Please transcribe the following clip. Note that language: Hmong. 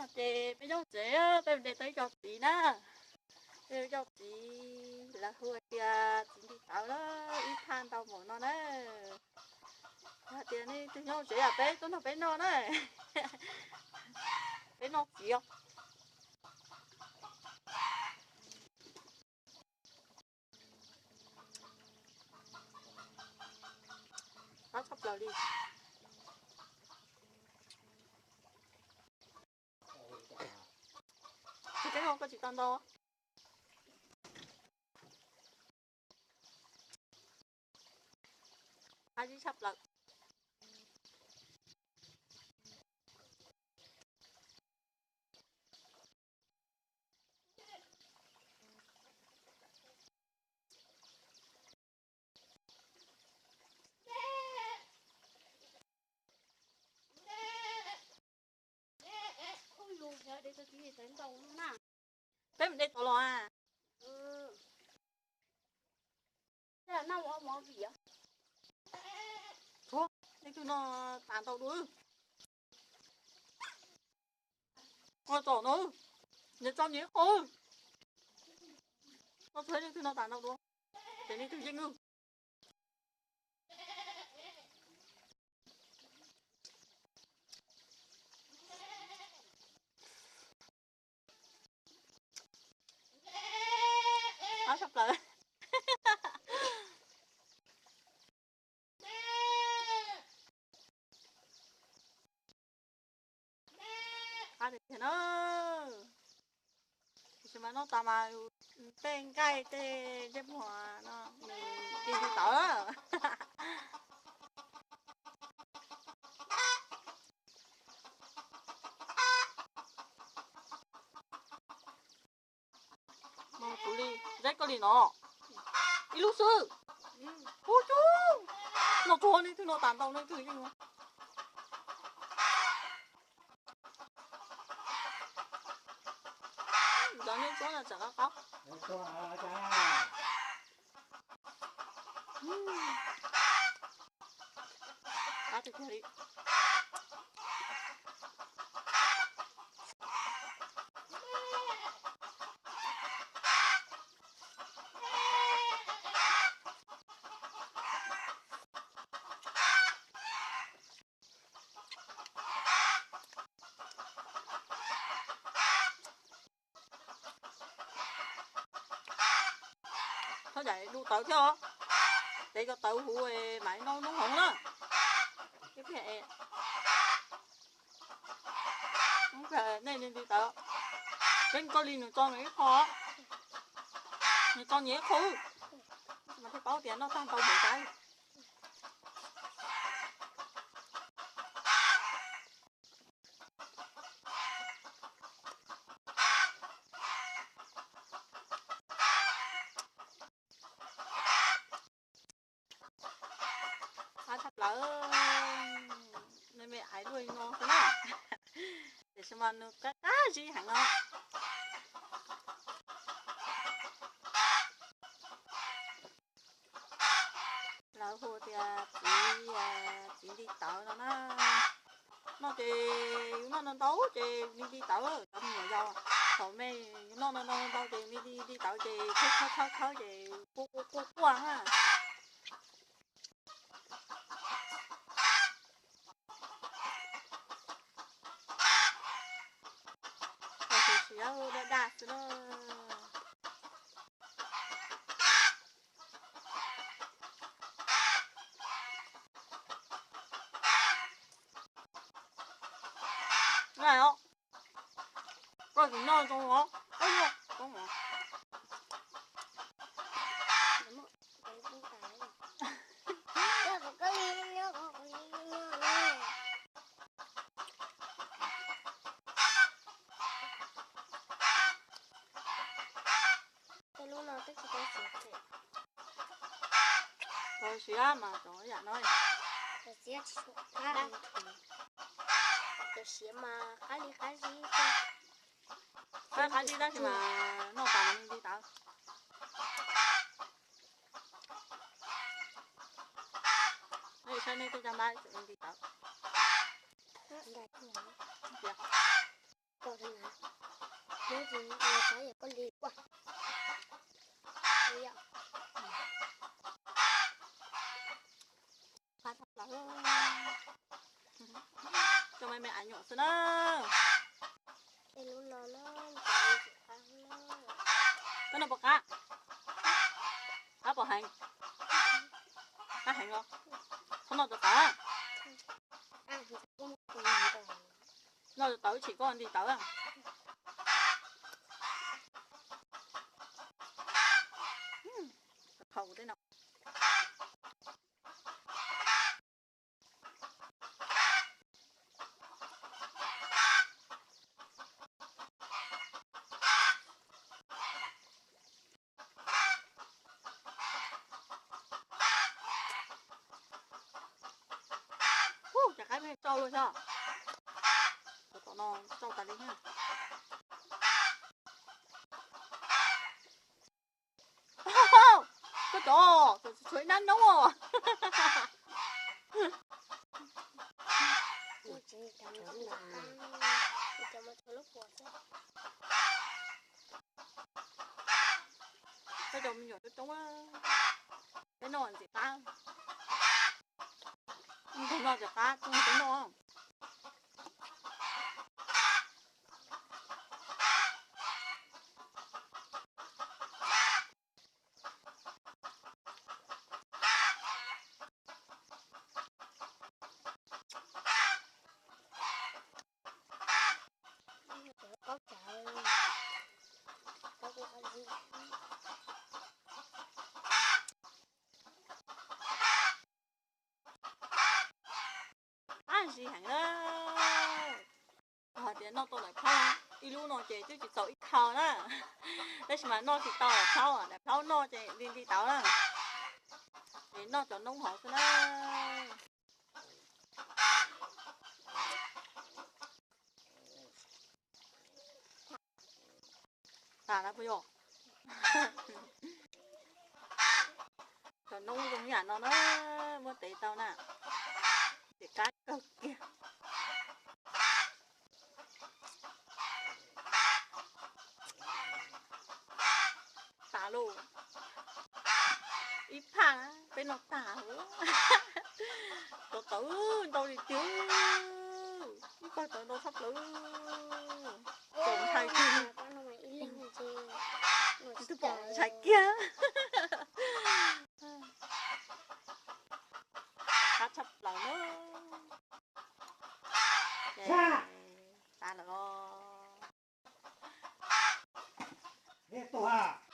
Ces peb nyob tsev, peb mus de tau ib co txiv na. Peb ib co txiv lawv hu tias txiv ntiv tawv na, ib phaj ntau npaum no na. Hais tias nej twg nyob tsev yom, peb tuaj nrog peb noj na. Peb noj txiv os. Qab tshaj plaws li. Tsis, koj tsis tau ntau. Qab zib tshaj plaws. Peb mus de tau los a? Txhob, leej twg no tas ntau dua. Ua tsom no, nws tso nyias qho. Ua txhob leej twg no tas ntau dua, ces leej twg yeej wb. Qab tshaj plaws. Qab tiag tiag na. Tiam sis mas noj tas mas tej nqaij tej ntsej muag no nws nti nti tawv. Kuv li, zeb koj li no, ib lub xwb. Ub, tsuj, no tsuag leej twg no tas ntau leej twg yeej. Cov nej tsuab no tseem qab qab. Qab tiag tiag li. Thov caum du tawv thiab os. Ces cov tawv huv mam li noj hnub hoov na. Nej nti tawv, peb koj li nws tso nws ib qho, nws tso nyias ib qho, mas thiaj paub tias noj tag ntau npaum cas. Qab tshaj plaws, me me aiv luaj li no xwb na. Tiam sis mas nws qab qab zib heev no. Lawv hu tias txiv, txiv nti tawv no na. Noj ces yus noj ntau ntau ces nws nti tawv, cov me nyuam yaus. Thaum me yus noj ntau ntau ntau ces nws nti nti tawv ces khawb khawb khawb khawb ces quaj quaj quaj quaj na. Siav daj daj xwb na. Koj tsis noj zoo os. Tej lub no twb tsis tau siav phem. Tau siav mas cov yam no. Cov siav mas qab li qab zib. Qab qab zib tab sis mas noj tas mas nws nti tawv. Nej saib nej tej caj npab tseem nti tawv. Nyob tsis nyob tau yog koj li ua. Coj me me av nyuam xwb na. Koj noj puas qab? Qab puas heev? Qab heev os. Txhob noj cov tawv. Noj cov tawv tshim koj nti tawv. Khaus tej no. Ub, cov qaib me tsau luaj xyov. Cov tom no tsau tas li thiab. Koj cov, tshuav ib nab noob os. Koj cov me nyuam coob coob, peb noj ntxim qab. Tus no tsis qab, tus no peb noj. Ab, ntsim heev na. Hais tias noj tau daim plhaub ib lub no ces twb tsis txaus ib khau na. Tab sis mas noj tsis tau daim plhaub, daim plhaub noj ces nti nti tawv na. Ces noj cov noob hauv xwb na. Tas lawm puas yog? Cov noob zoo yam no na, muab tev tau na, ces qab kawg kiag. Tas lauj, ib phaj peb noj tag. Cov tawv ntau li tiag, ib pawg tawv ntau tshaj plaws. Txaus ntshai kiag, tus pom ntshai kiag. Qab tshaj plaws na. Tas lawm os. Tuag ha.